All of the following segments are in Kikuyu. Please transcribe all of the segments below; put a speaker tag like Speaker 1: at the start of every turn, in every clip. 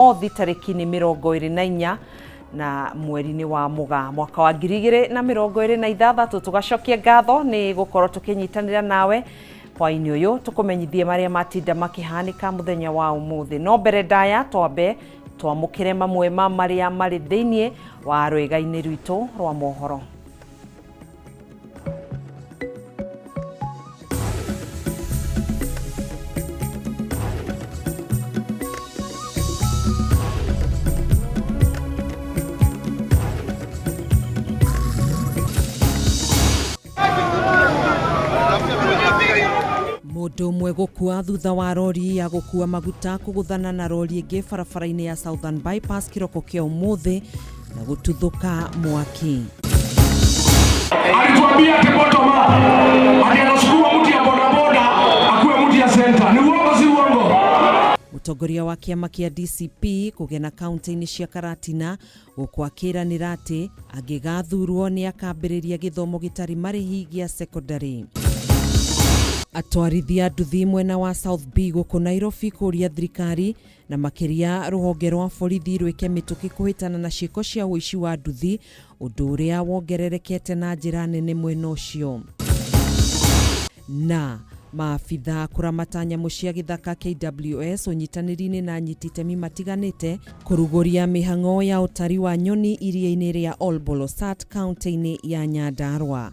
Speaker 1: Jumamothi tarĩki nĩ 24 na mweri-inĩ wa Mũgaa mwaka wa 2026. Tũgacokia ngatho nĩ gũkorwo tũkĩnyitanĩra nawe hwaĩ-inĩ ũyũ tũkũmenyithie marĩa matinda makĩhanĩka mũthenya wa ũmũthĩ. No mbere ndaya twambe twamũkĩre mamwe ma marĩa marĩ thĩinĩ wa rwĩga-inĩ rwitũ rwa mohoro. Mũndũ ũmwe gũkua thutha wa rori ya gũkua maguta kũgũthana na rori ĩngĩ barabara-inĩ ya Southern Bypass kĩroko kĩa ũmũthĩ na gũtuthũka mwaki.
Speaker 2: Alituambia ati bottom up, ati anasukuma mtu ya bodaboda akuwe mtu ya center. Ni uongo si uongo?
Speaker 1: Mũtongoria wa kĩama kĩa DCP kũgena kaunti-inĩ cia Karatina gũkũ akĩranĩra atĩ angĩgathurwo nĩ akambĩrĩria gĩthomo gĩtarĩ marĩhi gĩa cekondarĩ. Atwarithia nduthi mwena wa South B gũkũ Nairobi kũria thirikari na makĩria rũhonge rwa borithi rwĩke mĩtũkĩ kũhĩtana na ciĩko cia ũici wa nduthi, ũndũ ũrĩa wongererekete na njĩra nene mwena ũcio. Na maabitha kũramata nyamũ cia gĩthaka KWS ũnyitanĩri-inĩ na anyiti itemi matiganĩte kũrugũria mĩhang'o ya ũtari wa nyoni iria-inĩ rĩa Olbolosat kaunti-inĩ ya Nyandarua.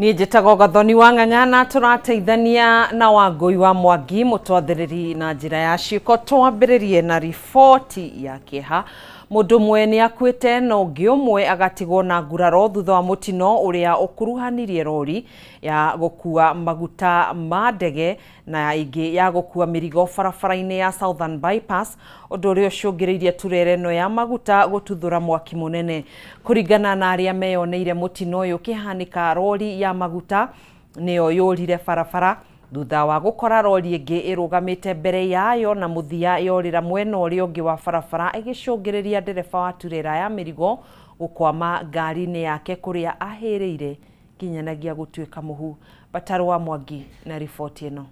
Speaker 1: Niĩ njĩtagwo Gathoni wa Ng'ang'a na tũrateithania na Wangũi wa Mwangi mũtwathĩrĩri na njĩra ya ciĩko. Twambĩrĩrie na riboti ya kĩeha. Mũndũ ũmwe nĩ akuĩte na ũngĩ ũmwe agatigwo na nguraro thutha wa mũtino ũrĩa ũkuruhanirie rori ya gũkua maguta ma ndege na ĩngĩ ya gũkua mĩrigo barabara-inĩ ya Southern Bypass, ũndũ ũrĩa ũcũngĩrĩirie turera ĩno ya maguta gũtuthũra mwaki mũnene. Kũringana na arĩa meyoneire mũtino ũyũ ũkĩhanĩka, rori ya maguta nĩyo yũrire barabara thutha wa gũkora rori ĩngĩ ĩrũgamĩte mbere yayo na mũthia yorĩra mwena ũrĩa ũngĩ wa barabara ĩgĩcũngĩrĩria ndereba wa turera ya mĩrigo gũkwama ngari-inĩ yake kũrĩa ahĩrĩire nginyanagia gũtuĩka mũhu. Batarũ wa Mwangi na riboti ĩno.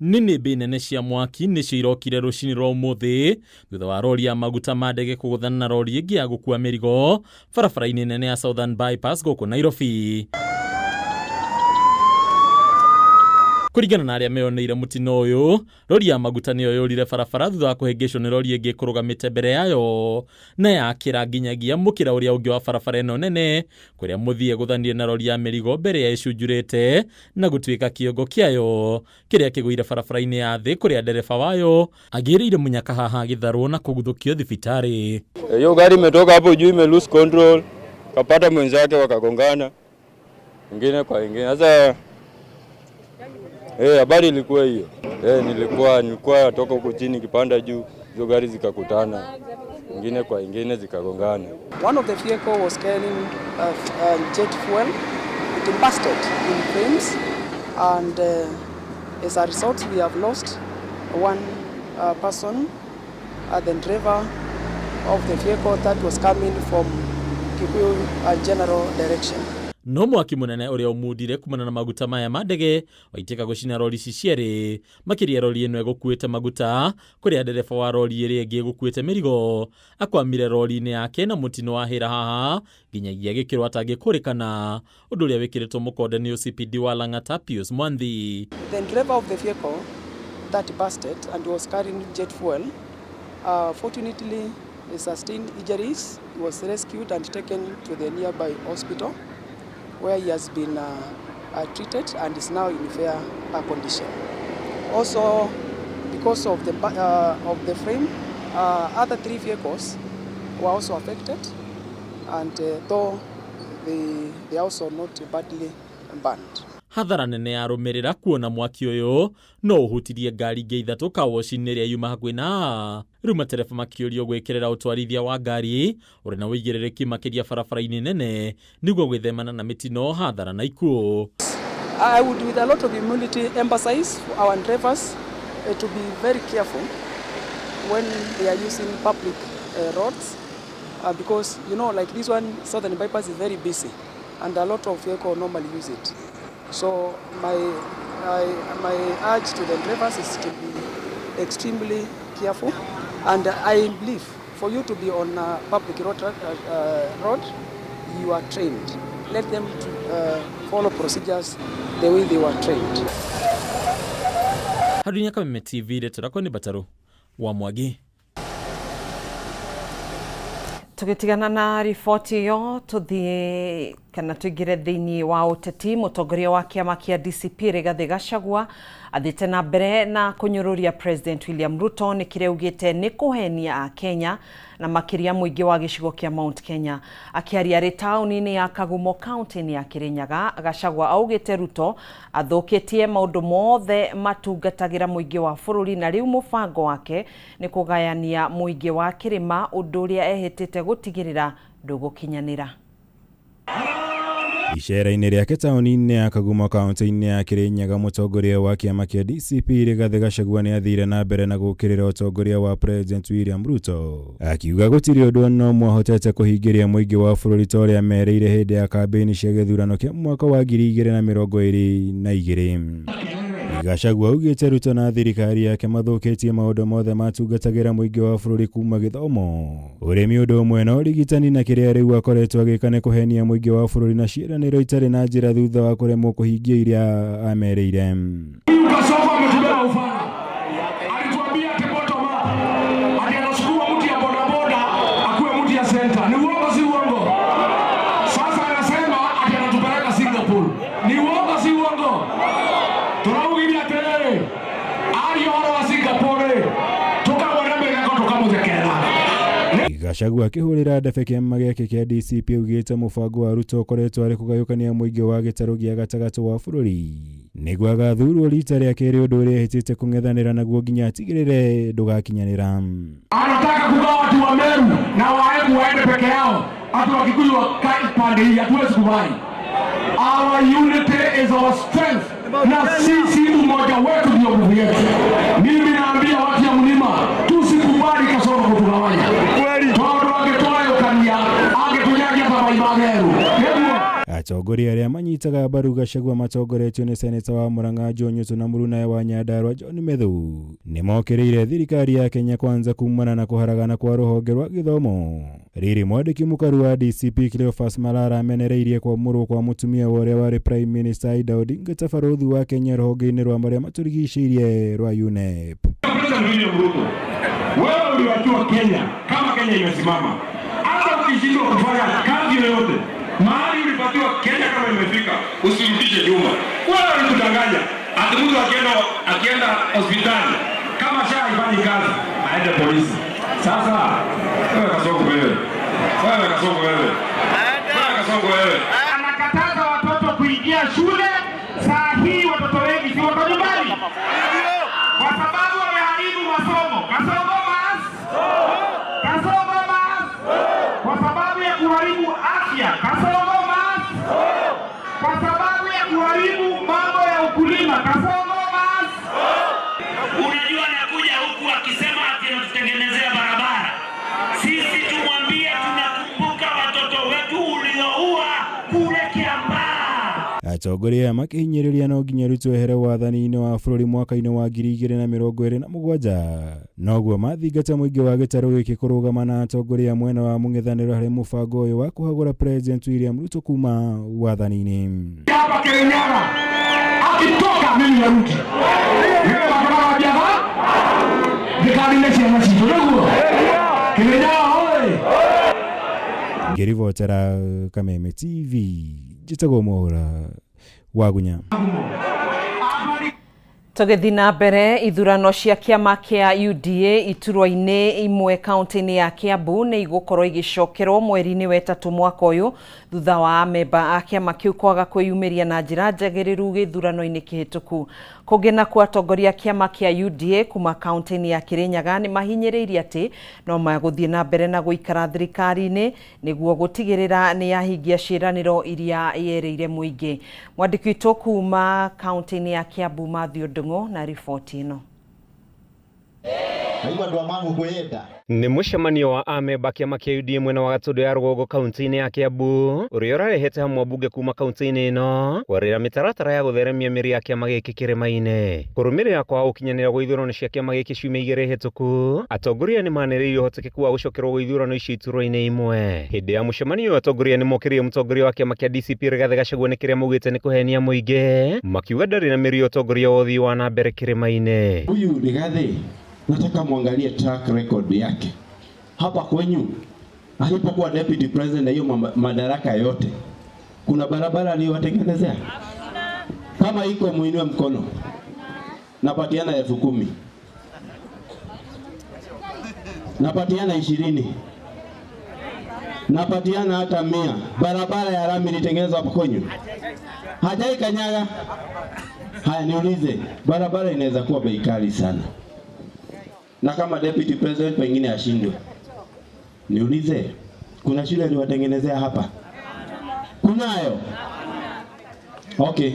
Speaker 3: Nĩnĩmbĩ nene cia mwaki nĩcio irokire rũcinĩ rwa ũmũthĩ thutha wa rori ya maguta ma ndege kũgũthana na rori ĩngĩ ya gũkua mĩrigo barabara-inĩ nene ya Southern Bypass gũkũ Nairobi. Kũringana na arĩa meyoneire mũtino ũyũ, rori ya maguta nĩyo yũrire barabara thutha wa kũhĩngĩcwo nĩ rori ĩngĩ ĩkũrũgamĩte mbere yayo na yakĩra nginyagia mũkĩra ũrĩa ũngĩ wa barabara ĩno nene kũrĩa mũthia ĩgũthanire na rori ya mĩrigo mbere ya ĩcunjurĩte na gũtuĩka kĩongo kĩayo kĩrĩa kĩgũire barabara-inĩ ya thĩ kũrĩa ndereba wayo agĩrĩire mũnyaka haha agĩtharwo na kũguthũkio thibitarĩ.
Speaker 4: Hiyo gari imetoka hapo juu ime lose control, kapata mwenzake wakagongana ingine kwa ingine. Sasa habari ilikuwa hiyo. Nilikuwa natoka huko chini kipanda juu, hizo gari zikakutana ingine kwa ingine zikagongana.
Speaker 5: One of the vehicle was carrying jet fuel. It busted in flames, and as a result we have lost one person, the driver of the vehicle that was coming from Kikuyu general direction.
Speaker 3: No mwaki mũnene ũrĩa ũmundire kumana na maguta maya ma ndege waitĩka gũcina rori ici cierĩ, makĩria rori ĩno ĩgũkuĩte maguta kũrĩa ndereba wa rori ĩrĩa ĩngĩ ĩgũkuĩte mĩrigo akwamire rori-inĩ yake na mũtino wahĩra haha nginyagia gĩkĩro atangĩkũrĩkana, ũndũ ũrĩa wĩkĩrĩtwo mũkonde nĩ OCPD wa Lang'ata Pius Mwanthi.
Speaker 5: The driver of the vehicle that busted and was carrying jet fuel, fortunately he sustained injuries. He was rescued and taken to the nearby hospital where he has been treated and is now in fair condition. Also, because of the frame, other three vehicles were also affected, and though they are also not badly burned.
Speaker 3: Hathara nene yarũmĩrĩra kuona mwaki ũyũ no ũhutirie ngari ingĩ ithatũ kawoci-inĩ ĩrĩa yuma hakuhĩ na rĩu matereba makĩũrio gwĩkĩrĩra ũtwarithia wa ngari ũrĩ na ũigĩrĩrĩki makĩria barabara-inĩ nene nĩguo gwĩthemana na mĩtino, hathara na ikuũ.
Speaker 5: I would with a lot of humility emphasize for our drivers to be very careful when they are using public roads because you know, like this one, Southern Bypass is very busy and a lot of vehicle normally use it. So my urge to the drivers is to be extremely careful, and I believe for you to be on a public road, you are trained. Let them follow procedures the way they were trained.
Speaker 3: Harunia Kameme TV retũrakwo nĩ Batarũ wa Mwangi.
Speaker 1: Tũgĩtigana na riboti ĩyo, tũthiĩ kana tũingĩre thĩinĩ wa ũteti. Mũtongoria wa kĩama kĩa DCP Rigathĩ Gachagua athiĩte na mbere na kũnyũrũria President William Ruto nĩ kĩrĩa augĩte nĩ kũhenia Akenya na makĩria mũingĩ wa gĩcigo kĩa Mount Kenya. Akĩaria arĩ taũni-inĩ ya Kagumo, kaunti-inĩ ya Kirinyaga, Gachagua augĩte Ruto athũkĩtie maũndũ mothe matungatagĩra mũingĩ wa bũrũri, na rĩu mũbango wake nĩ kũgayania mũingĩ wa kĩrĩma, ũndũ ũrĩa ehĩtĩte gũtigĩrĩra ndũgũkinyanĩra.
Speaker 6: Icera-inĩ rĩake taũni-inĩ ya Kagumo, kaunti-inĩ ya Kirinyaga, mũtongoria wa kĩama kĩa DCP Rigathĩ Gachagua nĩ athire na mbere na gũkĩrĩra ũtongoria wa President William Ruto, akiuga gũtirĩ ũndũ ona ũmwe ahotete kũhingĩria mũingĩ wa bũrũri ta ũrĩa merĩire hĩndĩ ya kambĩini cia gĩthurano kĩa mwaka wa 2022. Gachagua augĩte Ruto na thirikari yake mathũkĩtie maũndũ mothe matungatagĩra mũingĩ wa bũrũri, kuma gĩthomo, ũrĩmi, ũndũ ũmwe na ũrigitani, na kĩrĩa rĩu akoretwo agĩka nĩ kũhenia mũingĩ wa bũrũri na ciĩranĩro itarĩ na njĩra thutha wa kũremwo kũhingia iria amerĩire.
Speaker 2: Huyu Kasongo ametubeba ufala. Alituambia ati bottom up. Ati anasukuma mtu ya bodaboda akuwe mtu ya center. Ni uongo, si uongo? Sasa anasema ati anatupeleka Singapore. Ni uongo, si uongo? Turaugiria atiriri, aria ũhoro wa Singapore tukagwa na mĩgego tũkamũthekera.
Speaker 6: Gachagua akĩhũrĩra ndebe kĩama gĩake kĩa DCP, augĩte mũbango wa Ruto ũkoretwo arĩ kũgayũkania mũingĩ wa gĩtarũ gĩa gatagatĩ wa bũrũri nĩguo agathurwo rita rĩa kerĩ, ũndũ ũrĩa ehĩtĩte kũng'ethanĩra naguo nginya atigĩrĩre ndũgakinyanĩra.
Speaker 2: Anataka kugawa watu wa Meru na Waembu waende peke yao, watu wa Kikuyu wakae pande hii. Hatuwezi kubali. Our unity is our strength, na sisi umoja wetu ndio nguvu yetu. Mimi naambia watu ya mlima, tusikubali Kasongo kutugawanya, tondu angĩtũgayũkania angĩtũnyagia ta mai ma Meru, nĩguo.
Speaker 6: Atongoria arĩa manyitaga mbaru Gachagua, matongoretio nĩ seneta wa Murang'a Joe Nyutu na mũrunawe wa Nyandarua John Methu, nĩ mokĩrĩire thirikari ya Kenya Kwanza kumana na kũharagana kwa rũhonge rwa gĩthomo. Rĩrĩ mwandĩki mũkaru wa DCP Cleophas Malala amenereirie kwamũrwo kwa mũtumia wa ũrĩa warĩ Prime Minister Aida Odinga ta barũthi wa Kenya rũhonge-inĩ rwa marĩa matũrigicĩirie rwa UNEP.
Speaker 2: President William Ruto, wewe uliwajua Kenya kama Kenya imesimama. Hata ukishindwa kufanya kazi yoyote, mahali ulipatiwa Kenya kama imefika, usirudishe nyuma. Wewe ulikudanganya ati mtu akienda hospitali kama SHA haifanyi kazi aende polisi. Sasa wewe Kasongo wewe, wewe Kasongo wewe, wewe Kasongo wewe.
Speaker 7: Anakataza watoto kuingia shule. Saa hii watoto wengi si wako nyumbani kwa sababu wameharibu masomo. Kasongo mas, Kasongo mas, kwa sababu ya kuharibu afya. Kasongo mas, kwa sababu ya kuharibu mambo ya ukulima. Kasongo mas.
Speaker 8: Unajua, anakuja huku akisema ati anatutengenezea barabara. Sisi tumwambie tunakumbuka watoto wetu ulioua kule Kiambaa.
Speaker 6: Atongoria aya makĩhinyĩrĩria no nginya Ruto ehere wathani-inĩ wa bũrũri mwaka-inĩ wa 2027, noguo mathingata mũingĩ wa gĩtarũ gĩkĩ kũrũgama na atongoria mwena wa mũng'ethanĩro harĩ mũbango ũyũ wa kũhagũra President William Ruto kuma wathani-inĩ.
Speaker 2: Hapa Kirinyaga akitoka, mimi narudi. Nĩwe ndikanine ciana citũ, nĩguo Kirinyaga oye.
Speaker 6: Ngĩribotera Kameme TV, njĩtagwo Mwaũra Wagunya.
Speaker 1: Tũgĩthiĩ na mbere, ithurano cia kĩama kĩa UDA iturwa-inĩ imwe kaunti-inĩ ya Kiambu nĩ igũkorwo igĩcokerwo mweri-inĩ wa ĩtatũ mwaka ũyũ, thutha wa amemba a kĩama kĩu kwaga kwĩyumĩria na njĩra njagĩrĩru gĩthurano-inĩ kĩhĩtũku. Kũngĩ nakuo, atongoria a kĩama kĩa UDA kuma kaunti-inĩ ya Kirinyaga nĩ mahinyĩrĩirie atĩ no magũthiĩ na mbere na gũikara thirikari-inĩ nĩguo gũtigĩrĩra nĩ yahingia ciĩranĩro iria yerĩire mũingĩ. Mwandĩki witũ kuma kaunti-inĩ ya Kiambu, Mathew Ndung'u, na riboti ĩno.
Speaker 9: Aigua andũ a magũkwĩyenda.
Speaker 10: Nĩ mũcemanio wa amemba kĩama kĩa UDA mwena wa Gatũndũ ya rũgongo kaunti-inĩ ya Kiambu ũrĩa ũrarehete hamwe ambunge kuma kaunti-inĩ ĩno kwarĩra mĩtaratara ya gũtheremia mĩri ya kĩama gĩkĩ kĩrĩma-inĩ. Kũrũmĩrĩra kwa ũkinyanĩra gwa ithurano cia kĩama gĩkĩ ciumia igĩrĩ hĩtũku, atongoria nĩ manĩrĩirie ũhotekeku wa gũcokerwo gwa ithurano icio iturwa-inĩ imwe. Hĩndĩ ya mũcemanio ũyũ atongoria nĩ mokĩrĩire mũtongoria wa kĩama kĩa DCP Rigathĩ Gachagua nĩ kĩrĩa maugĩte nĩ kũhenia mũingĩ, makiuga ndarĩ na mĩri ya ũtongoria wa ũthii wa na mbere kĩrĩma-inĩ.
Speaker 9: Huyu Rigathi nataka muangalie track record yake hapa kwenyu alipokuwa deputy president na hiyo madaraka yote, kuna barabara aliyowatengenezea? Kama iko muinue mkono, napatiana 10,000, napatiana 20, napatiana hata 100. Barabara ya lami ilitengenezwa hapa kwenyu? Hajai kanyaga. Haya, niulize, barabara inaweza kuwa bei kali sana, na kama deputy president pengine ashindwe. Niulize, kuna shule aliwatengenezea hapa? Kunayo? Okay,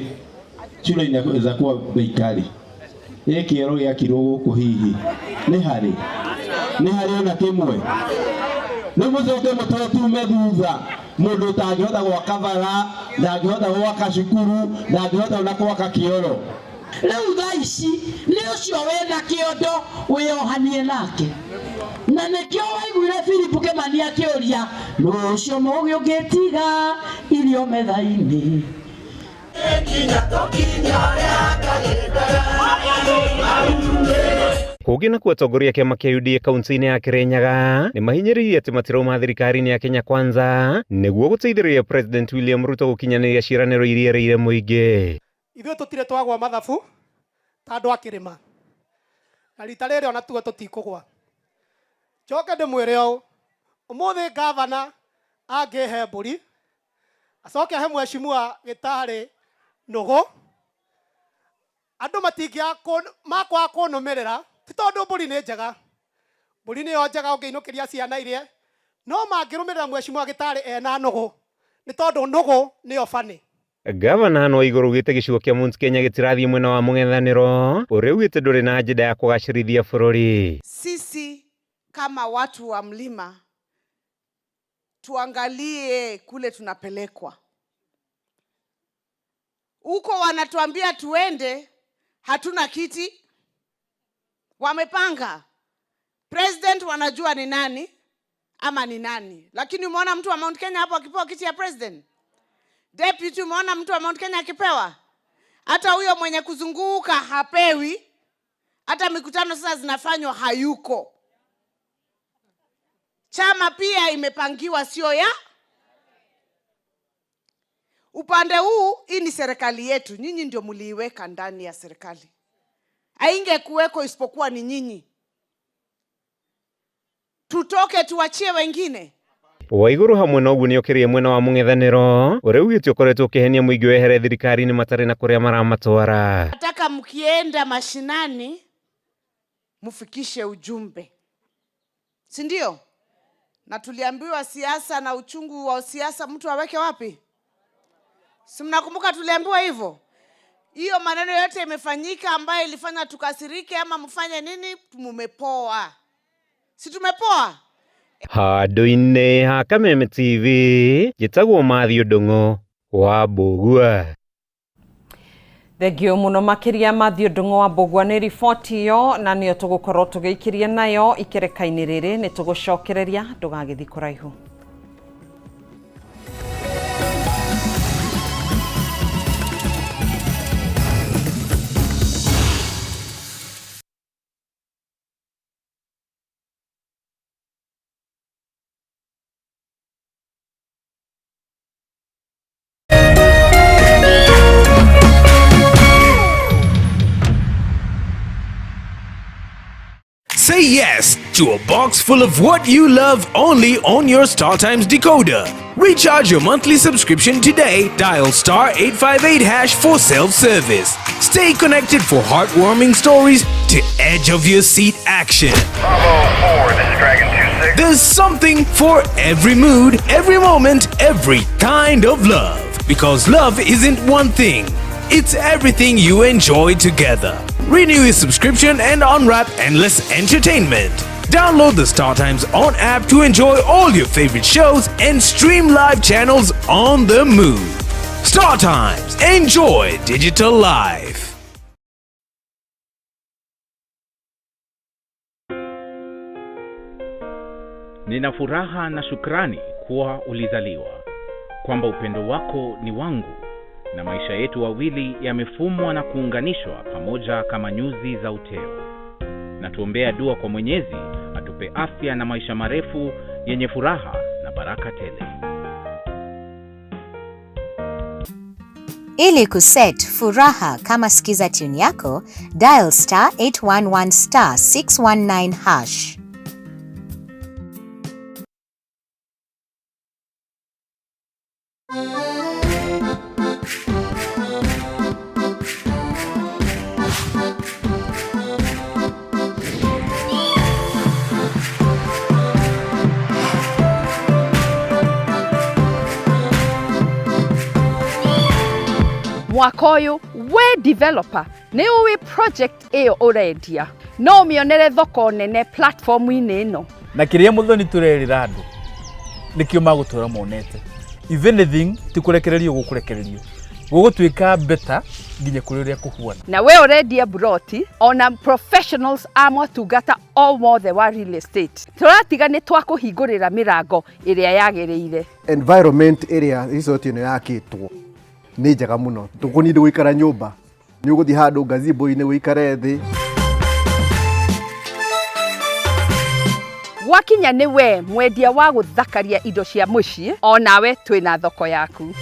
Speaker 9: shule inaweza kuwa bei kali. Ĩ kĩero gĩakirwo gũkũ hihi nĩ harĩ nĩ harĩ ona kĩmwe? Nĩ mũcoke mũtwe tume thutha mũndũ ũtangĩhota gwaka bara, ndangĩhota gwaka cukuru, ndangĩhota ona gwaka kĩoro.
Speaker 11: Rĩu thaa ici nĩ ũcio wĩna kĩondo wĩyohanie nake, na nĩkĩo waiguire Philip Kĩmani akĩũria nũ ũcio mũũgĩ ũngĩtiga irio metha-inĩ.
Speaker 10: Kũngĩ nakuo atongoria a kĩama kĩa UDA kaunti-inĩ ya Kirinyaga nĩ mahinyĩrĩirie atĩ matirauma thirikari-inĩ ya Kenya Kwanza nĩguo gũteithĩrĩria President William Ruto gũkinyanĩria ciĩranĩro iria erĩire mũingĩ.
Speaker 12: Ithuĩ tũtirĩ twagwa mathabu ta andũ a kĩrĩma, na rita rĩrĩ ona tuo tũtikũgwa. Njoke ndĩmwĩre ũũ, ũmũthĩ gavana angĩhe mbũri acoke ahe mheshimiwa Gĩtarĩ nũgũ, andũ matingĩaga makwaga kũnũmĩrĩra, ti tondũ mbũri nĩ njega, mbũri nĩyo njega ũngĩinũkĩria ciana irie, no mangĩrũmĩrĩra mheshimiwa Gĩtarĩ ena nũgũ, nĩ tondũ nũgũ nĩyo bani.
Speaker 10: Gavana Anne Waiguru augĩte gĩcigo kĩa Mount Kenya gĩtirathiĩ mwena wa mũng'ethanĩro ũrĩa augĩte ndũrĩ na agenda ya kũgacĩrithia bũrũri.
Speaker 13: Sisi kama watu wa mlima tuangalie kule tunapelekwa. Huko wanatuambia tuende, hatuna kiti. Wamepanga. President wanajua ni nani ama ni nani. Lakini umeona mtu wa Mount Kenya hapo akipewa kiti ya president? Deputy umeona mtu wa Mount Kenya akipewa? Hata huyo mwenye kuzunguka hapewi. Hata mikutano sasa zinafanywa hayuko. Chama pia imepangiwa sio ya upande huu. Hii ni serikali yetu, nyinyi ndio mliiweka ndani ya serikali. Haingekuweko isipokuwa ni nyinyi. Tutoke tuachie wengine.
Speaker 10: Waiguru hamwe na ũguo nĩokĩrĩire mwena wa mũng'ethanĩro ũrĩa augĩte ũkoretwo ũkĩhenia mũingĩ wehere thirikari-inĩ matarĩ na kũrĩa maramatwara.
Speaker 13: Nataka mkienda mashinani mfikishe ujumbe, si ndio? Na tuliambiwa siasa na uchungu wa siasa mtu aweke wapi? Si mnakumbuka tuliambiwa hivyo? Hiyo maneno yote imefanyika ambayo ilifanya tukasirike ama mfanye nini, mumepoa. Si tumepoa?
Speaker 10: Handũ-inĩ ha Kameme TV njĩtagwo Mathew Ndung'u wa Mbũgua.
Speaker 1: Thengio muno makiria Mathew Ndung'u wa Mbũgua nĩ riboti ĩyo, na nĩyo tũgũkorwo tũgĩikĩria nayo ikereka-inĩ rĩrĩ. Nĩ tũgũcokereria, ndũgagĩthiĩ kũraihu.
Speaker 14: Say yes to a box full of what you love only on your StarTimes decoder. Recharge your monthly subscription today. Dial star 858# for self-service. Stay connected for heartwarming stories to edge of your seat action.
Speaker 15: Bravo 4, this is Dragon 26.
Speaker 14: There's something for every mood, every moment, every kind of love. Because love isn't one thing. It's everything you enjoy together. Renew your subscription and unwrap endless entertainment. Download the Star Times On app to enjoy all your favorite shows and stream live channels on the move. Star Times, enjoy digital life.
Speaker 16: Nina furaha na shukrani kuwa ulizaliwa, kwamba upendo wako ni wangu na maisha yetu wawili yamefumwa na kuunganishwa pamoja kama nyuzi za uteo. Na tuombea dua kwa Mwenyezi atupe afya na maisha marefu yenye furaha na baraka tele.
Speaker 17: Ili kuset furaha kama skiza tune yako, dial star 811 star 619 hash.
Speaker 18: Mwaka ũyũ we developer nĩ ũĩ project ĩyo ũrendia no ũmĩonere thoko nene platform-inĩ ĩno.
Speaker 19: Na kä rä a må thoni tå rerä ra andå nä kä o magå tå ra monete. If anything, ti kå rekererio gå kå rekererio gå gå tuä ka beta nginya kå rä å rä a kå huana.
Speaker 18: Na we ũrendia broti ona professionals a motungata o mothe wa real estate tũratiga nĩ twakũhingũrĩra mĩrango ĩrĩa yagĩrĩire.
Speaker 20: Environment ĩrĩa resort ĩno yakĩtwo nĩ njega mũno, ndũkũnindi gũikara nyũmba, nĩ ũgũthiĩ handũ gazebo-inĩ ũikare thĩ.
Speaker 18: Gwakinya nĩ we mwendia wa gũthakaria indo cia mũciĩ, onawe twĩna thoko yaku.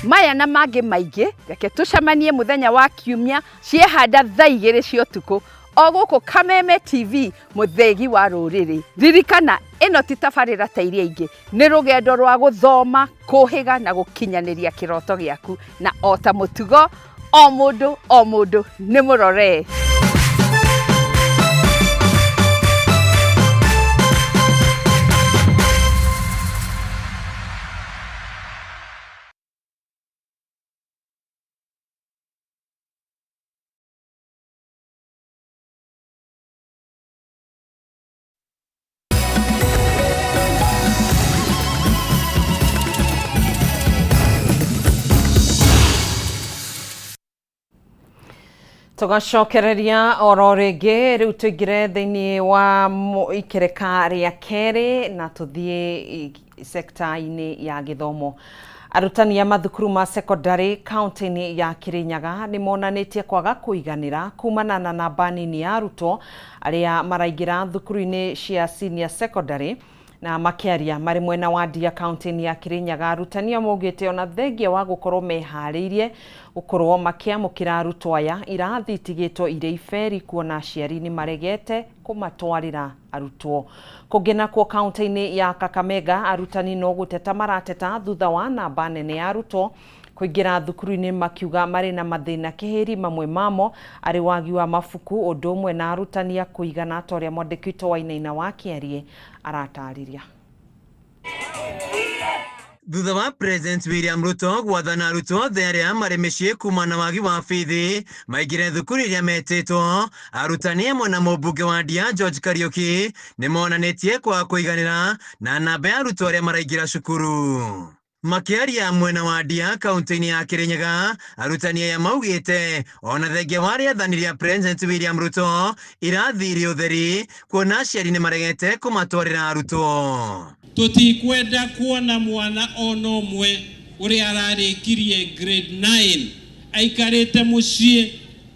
Speaker 18: Maya na mangĩ maingĩ, reke tũcemanie mũthenya wa Kiumia ciehanda thaa 2 cia ũtukũ o gũkũ Kameme TV, mũthĩgi wa rũrĩrĩ. Ririkana ĩno ti tabarĩra ta iria ingĩ, nĩ rũgendo rwa gũthoma, kũhĩga na gũkinyanĩria kĩroto gĩaku, na o ta mũtugo o mũndũ o mũndũ nĩ mũrore.
Speaker 1: Tugacokereria oro rĩngĩ rĩu tũingĩre thĩinĩ wa ikereka rĩa kerĩ na tũthiĩ sekta-inĩ ya gĩthomo. Arutani a mathukuru ma secondary kaunti-inĩ ya Kirinyaga nĩ monanĩtie kwaga kũiganĩra kumana na namba nini ya arutwo arĩa maraingĩra thukuru-inĩ cia senior secondary. Na makĩaria marĩ mwena wa Ndia kaunti-inĩ ya Kirinyaga, arutani maugĩte ona thengia wa gũkorwo meharĩirie gũkorwo makĩamũkĩra arutwo aya, irathi itigĩtwo irĩ iberi kuona aciari nĩ maregete kũmatwarĩra arutwo. Kũngĩ nakuo kaunti-inĩ ya Kakamega, arutani no gũteta marateta thutha wa namba nene ya arutwo kũingĩra thukuru-inĩ, makiuga marĩ na mathĩna kĩhĩri, mamwe mamo arĩ wagi wa mabuku, ũndũ ũmwe na arutani a kũigana, ta ũrĩa mwandĩki witũ Wainaina wa Kĩarie aratarĩria.
Speaker 21: Thutha wa President William Ruto gwathana arutwo othe arĩa marĩ mĩciĩ kuma na wagi wa bithi maingĩre thukuru iria metĩtwo, arutani amwe na mũmbunge wa Ndia George Kariuki nĩ monanĩtie kwaga kũiganĩra na namba ya arutwo arĩa maraingĩra cukuru. Makĩaria mwena wa Ndia kaunti-inĩ ya Kirinyaga, arutani aya maugĩte ona thengia wa rĩathani rĩa President William Ruto irathi irĩ ũtheri kuona aciari nĩ maregete kũmatwarĩra arutwo.
Speaker 22: Tutikwenda kuona mwana ona ũmwe ũrĩa ararĩkirie grade 9 aikarĩte mũciĩ.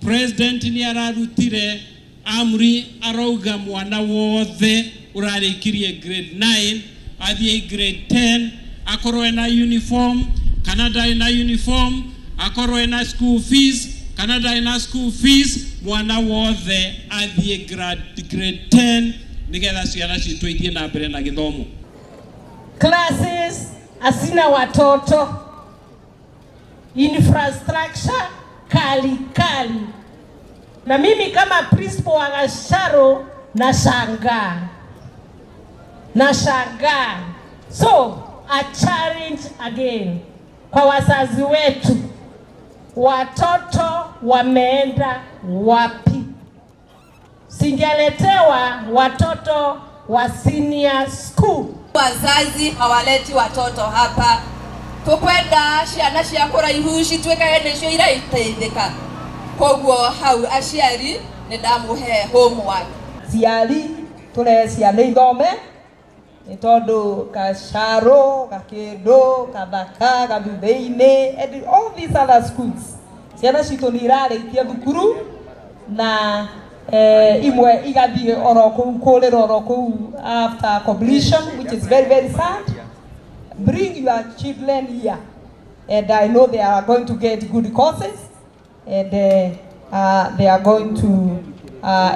Speaker 22: President nĩ ararutire amri arauga mwana wothe ũrarĩkirie grade 9 athiĩ grade 10, akorwo ena uniform kana ndarĩ na uniform, akorwo ena school fees kana ndarĩ na school fees, mwana wothe athiĩ grade 10 nigetha ciana citũ ithiĩ na mbere na gĩthomo.
Speaker 23: Classes asina watoto, infrastructure kali kali. Na mimi kama principal wa Gacharo nashangaa. So a challenge again kwa wazazi wetu, watoto wameenda wapi? Singeletewa watoto wa senior school.
Speaker 3: Wazazi hawaleti watoto hapa tukwenda ciana cia kuraihu cituĩkage nĩcio irateithĩka koguo hau aciari nĩ ndamũhe homework.
Speaker 4: Ciari tũrehe ciana ithome nĩ tondũ Gacharũ, Gakĩndũ, Kathaka, Gathuthĩ-inĩ and all these other schools ciana citũ nĩ irarĩkia thukuru na imwe igathiĩ oro kũu kũrĩra oro kũu after completion, which is very very sad. Bring your children here and I know they are going to get good courses and they are going to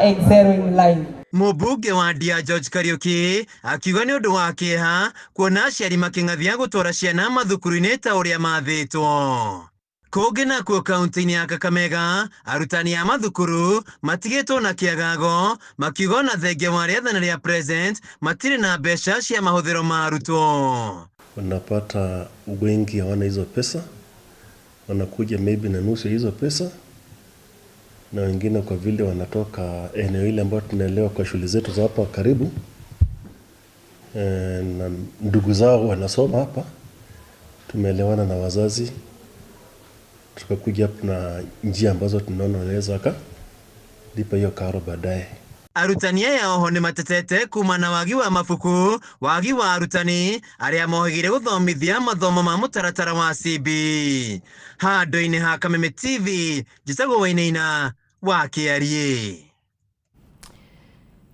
Speaker 4: excel in life.
Speaker 21: Mũmbunge wa Ndia George Kariuki akiuga nĩ ũndũ wa kĩeha kuona aciari makĩng'athia gũtwara ciana mathukuru-inĩ ta ũrĩa mathĩtwo. Kũngĩ nakuo kaunti-inĩ ya Kakamega arutani a mathukuru matigĩtwo na kĩagago makiuga ona thengia wa rĩathani rĩa President matirĩ na mbeca cia mahũthĩro ma arutwo.
Speaker 5: Unapata wengi hawana hizo pesa, wanakuja maybe na nusu ya hizo pesa, na wengine kwa vile wanatoka eneo ile ambayo tunaelewa kwa shule zetu za hapa karibu na ndugu zao wanasoma hapa, tumeelewana na wazazi tukakuja hapa na njia ambazo tunaona wanaweza wakalipa hiyo karo baadaye.
Speaker 21: Arutani aya oho nĩ matetete kuma na wagi wa mabuku, wagi wa arutani arĩa mohĩgire gũthomithia mathomo ma mũtaratara wa CB. Handũ-inĩ ha Kameme TV, njĩtagwo Wainaina wa Kĩariĩ.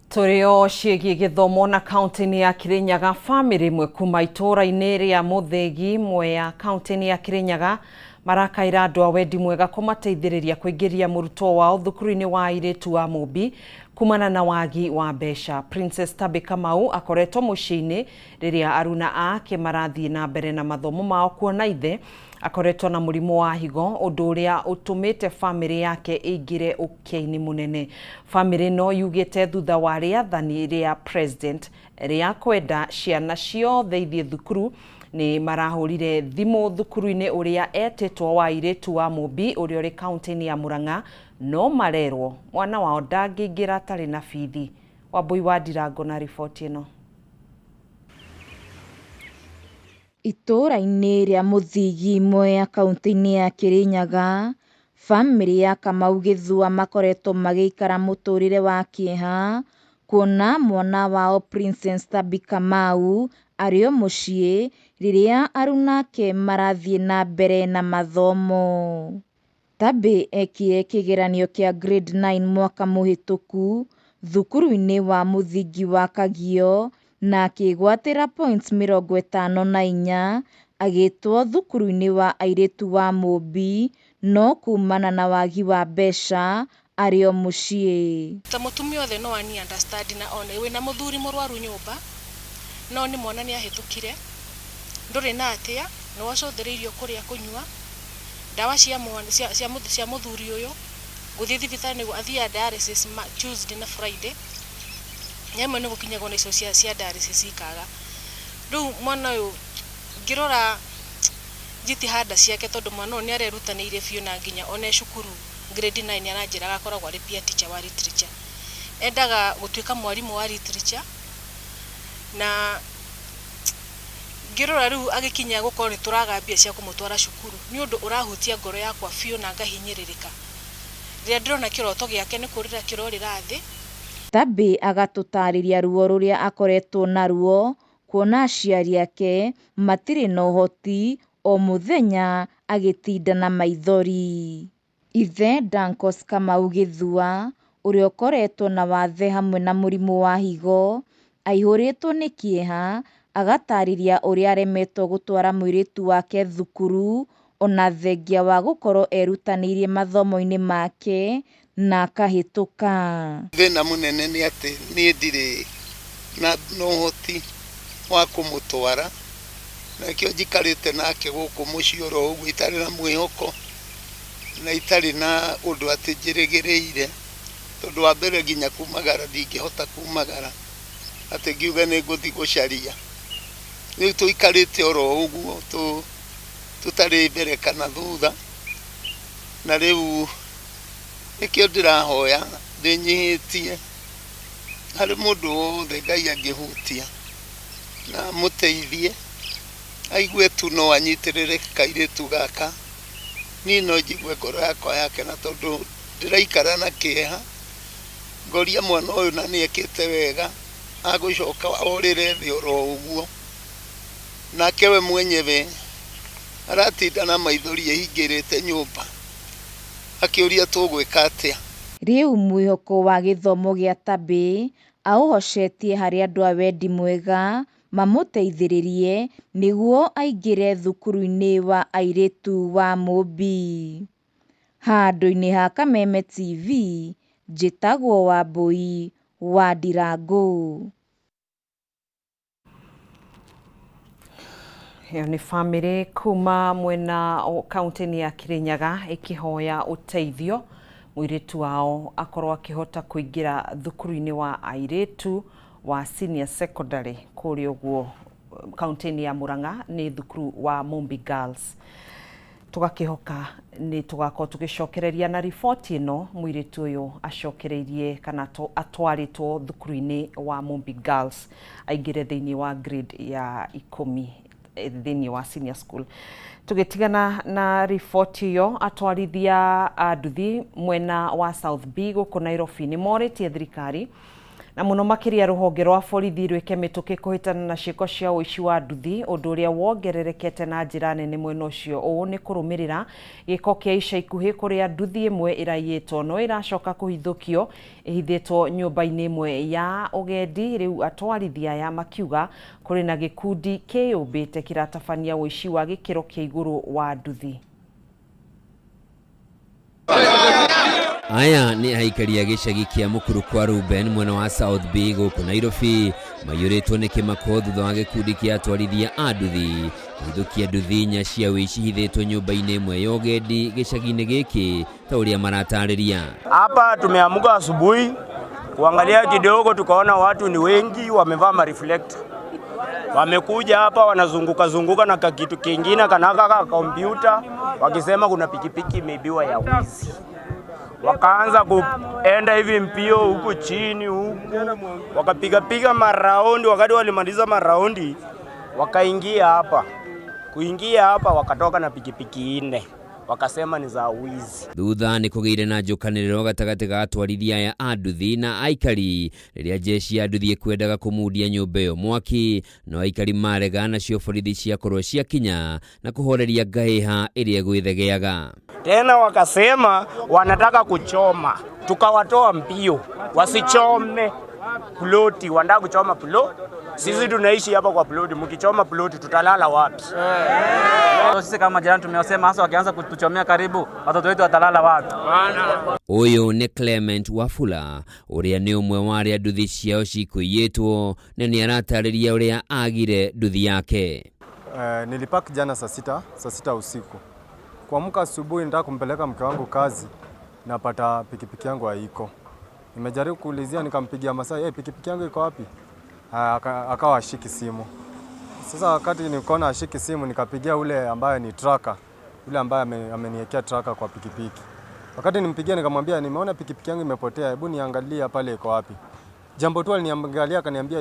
Speaker 1: Tũrĩ o ciĩgiĩ gĩthomo na kaunti-inĩ ya Kirinyaga, bamĩrĩ ĩmwe kuma itũũra-inĩ rĩa Mũthĩgi Mwea kaunti-inĩ ya Kirinyaga marakaĩra andũ a wendi mwega kũmateithĩrĩria kũingĩria mũrutwo wao thukuru-inĩ wa airĩtu wa Mũmbi kumana na wagi wa mbeca. Princess Tabi Kamau akoretwo mũciĩ-inĩ rĩrĩa aruna ake marathiĩ na mbere na mathomo mao kuona ithe akoretwo na mũrimũ wa higo, ũndũ ũrĩa ũtũmĩte bamĩrĩ yake ĩingĩre ũkĩa-inĩ mũnene. Bamĩrĩ ĩno yugĩte thutha wa rĩathani rĩa President rĩa kwenda ciana ciothe ithiĩ thukuru nĩ marahũrire thimũ thukuru-inĩ ũrĩa etĩtwo wa airĩtu wa Mũmbi ũrĩa ũrĩ kaunti-inĩ ya Murang'a, no marerwo mwana wao ndangĩingĩra atarĩ na bithi. Wambui wa Ndirango na riboti ĩno.
Speaker 24: Itũũra-inĩ rĩa Mũthigi Mwea kaunti-inĩ ya Kirinyaga, bamĩrĩ ya Kamau Gĩthua makoretwo magĩikara mũtũrĩre wa kĩeha kuona mwana wao Princess Tabi Kamau arĩ o mũciĩ rĩrĩa aruna ake marathiĩ na mbere na mathomo. Tabi ekire kĩgeranio kĩa grade 9 mwaka mũhĩtũku thukuru-inĩ wa mũthingi wa Kagio na akĩgwatĩra points 54 agĩtwo thukuru-inĩ wa airĩtu wa Mũmbi no kumana na wagi wa mbeca arĩ o mũciĩ.
Speaker 25: Ta mũtumia othe no ani understand na one wĩna mũthuri mũrwaru nyũmba no nĩ mwana nĩ ahĩtũkire ndũrĩ na atĩa nĩ wacũthĩrĩirio kũrĩa kũnyua ndawa cia mwana cia mũthuri ũyũ gũthiĩ thibitarĩ nĩguo athiĩ dialysis Tuesday na Friday nyamwe nĩ gũkinyagwo na icio cia dialysis ikaga. Rĩu mwana ũyũ ngĩrora jitihada ciake tondũ mwana ũyũ nĩ arerutanĩirie biũ na nginya one cukuru grade 9 aranjĩraga akoragwo arĩ peer teacher wa literature. Endaga gũtuĩka mwarimũ wa literature na ngĩrora rĩu agĩkinya gũkorwo nĩ tũraga mbia cia kũmũtwara cukuru nĩ ũndũ ũrahutia ngoro yakwa biũ na ngahinyĩrĩrĩka rĩrĩa ndĩrona kĩroto gĩake nĩ kũrĩra kĩrorĩra thĩ.
Speaker 24: Tabi agatũtarĩria ruo rũrĩa akoretwo naruo kuona aciari ake matirĩ na ũhoti o mũthenya agĩtinda na maithori. Ithe Dancos Kamau Gĩthua ũrĩa ũkoretwo na wathe hamwe na mũrimũ wa higo aihũrĩtwo nĩ kĩeha agatarĩria ũrĩa aremetwo gũtwara mũirĩtu wake thukuru ona thengia wa gũkorwo erutanĩirie mathomo-inĩ make na akahĩtũka.
Speaker 26: Thĩna mũnene nĩ atĩ niĩ ndirĩ na ũhoti wa kũmũtwara na nĩkĩo njikarĩte nake gũkũ mũciĩ oro ũguo itarĩ na mwĩhoko na itarĩ na ũndũ atĩ njĩrĩgĩrĩire tondũ wa mbere nginya kumagara ndingĩhota kumagara atĩ ngiuge nĩ ngũthiĩ gũcaria. Rĩu tũikarĩte oro ũguo tũtarĩ mbere kana thutha na rĩu Nĩkĩo ndĩrahoya ndĩnyihĩtie harĩ mũndũ wothe Ngai angĩhutia na amũteithie aigue tu no anyitĩrĩre kairĩtu gaka, niĩ no njigue ngoro yakwa yakena tondũ ndĩraikara na kĩeha, ngoria mwana ũyũ na nĩ ekĩte wega agũcoka orĩre thĩ oro ũguo, nake we mwenyewe aratinda na maithori ehingĩrĩte nyũmba akĩũria tũgwĩka atĩa.
Speaker 24: Rĩu mwĩhoko wa gĩthomo gĩa Tabĩ aũhocetie harĩ andũ a wendi mwega mamũteithĩrĩrie nĩguo aingĩre thukuru-inĩ wa airĩtu wa Mũmbi. Handũ-inĩ ha Kameme TV, njĩtagwo Wambui wa Ndirangũ.
Speaker 1: Ĩyo nĩ bamĩrĩ kuma mwena kaunti-inĩ ya Kirinyaga ĩkĩhoya ũteithio mũirĩtu wao akorwo akĩhota kũingĩra thukuru-inĩ wa airĩtu wa senior secondary kũrĩa ũguo kaunti-inĩ ya Murang'a nĩ thukuru wa Mumbi Girls. Tũgakĩhoka nĩ tũgakorwo tũgĩcokereria na riboti ĩno mũirĩtu ũyũ acokereirie kana atwarĩtwo thukuru-inĩ wa Mumbi Girls aingĩre thĩinĩ wa grade ya 10 thĩinĩ wa senior school. Tũgĩtigana na riboti ĩyo, atwarithia a nduthi mwena wa South B gũkũ Nairobi nĩ morĩtie thirikari na mũno makĩria rũhonge rwa borithi rwĩke mĩtũkĩ kũhĩtana na ciĩko cia ũici wa nduthi, ũndũ ũrĩa wongererekete na njĩra nene mwena ũcio. Ũũ nĩ kũrũmĩrĩra gĩko kĩa ica ikuhĩ kũrĩa nduthi ĩmwe ĩraiyĩtwo no ĩracoka kũhithũkio ĩhithĩtwo nyũmba-inĩ ĩmwe ya ũgendi. Rĩu atwarithia aya makiuga kũrĩ na gĩkundi kĩyũmbĩte kĩratabania ũici wa gĩkĩro kĩa igũrũ wa nduthi.
Speaker 2: Aya nĩ aikari a gĩcagi kĩa Mũkuru kwa Ruben mwena wa South B gũkũ Nairobi maiyũrĩtwo nĩ kĩmako thutha wa gĩkundi kĩa atwarithia a nduthi kũhithũkia nduthi inya cia ũici ihithĩtwo nyũmba-inĩ ĩmwe ya ũgendi gĩcagi-inĩ gĩkĩ ta ũrĩa maratarĩria.
Speaker 6: Hapa tumeamka asubuhi kuangalia kidogo, tukaona watu ni wengi wamevaa ma reflector. Wamekuja hapa wanazunguka zunguka na kakitu kingine kanaka ka kompyuta, wakisema kuna pikipiki imeibiwa ya wizi. Wakaanza kuenda hivi mpio huku chini huku, wakapiga piga maraundi. Wakati walimaliza maraundi, wakaingia hapa. Kuingia hapa wakatoka na pikipiki 4, wakasema ni za wizi.
Speaker 2: Thutha nĩ kũgĩire na njũkanĩrĩro gatagatĩ ga atwarithia aya a nduthi na aikari rĩrĩa jeshi ya nduthi ĩkwendaga kũmundia nyũmba ĩyo mwaki, no aikari marega, nacio borithi ciakorwo ciakinya na kũhoreria ngahĩha ĩrĩa ĩgwĩthegeaga.
Speaker 6: Tena wakasema wanataka kuchoma, tukawatoa mbio wasichome ploti, wanataka kuchoma ploti. Sisi tunaishi hapa kwa ploti, mkichoma ploti tutalala wapi?
Speaker 7: Sisi kama jirani tumewasema, hasa wakianza kutuchomea karibu, watoto wetu watalala wapi?
Speaker 2: Ũyũ nĩ Clement Wafula ũrĩa nĩ ũmwe wa arĩa nduthi ciao cikũiyĩtwo na nĩ aratarĩria ũrĩa agire nduthi yake.
Speaker 8: Nilipark jana saa sita usiku. Kuamka asubuhi nitaka kumpeleka mke wangu kazi, napata pikipiki yangu haiko. Nimejaribu kuulizia, nikampigia Masai, hey, pikipiki yangu iko wapi? Akawa ashiki simu. Sasa wakati nikaona ashiki simu, nikapigia ule ambaye ni tracker, ule ambaye ameniwekea tracker kwa pikipiki. Wakati nimpigia nikamwambia nimeona pikipiki yangu imepotea, hebu niangalie pale iko wapi. Jambo tu aliniangalia akaniambia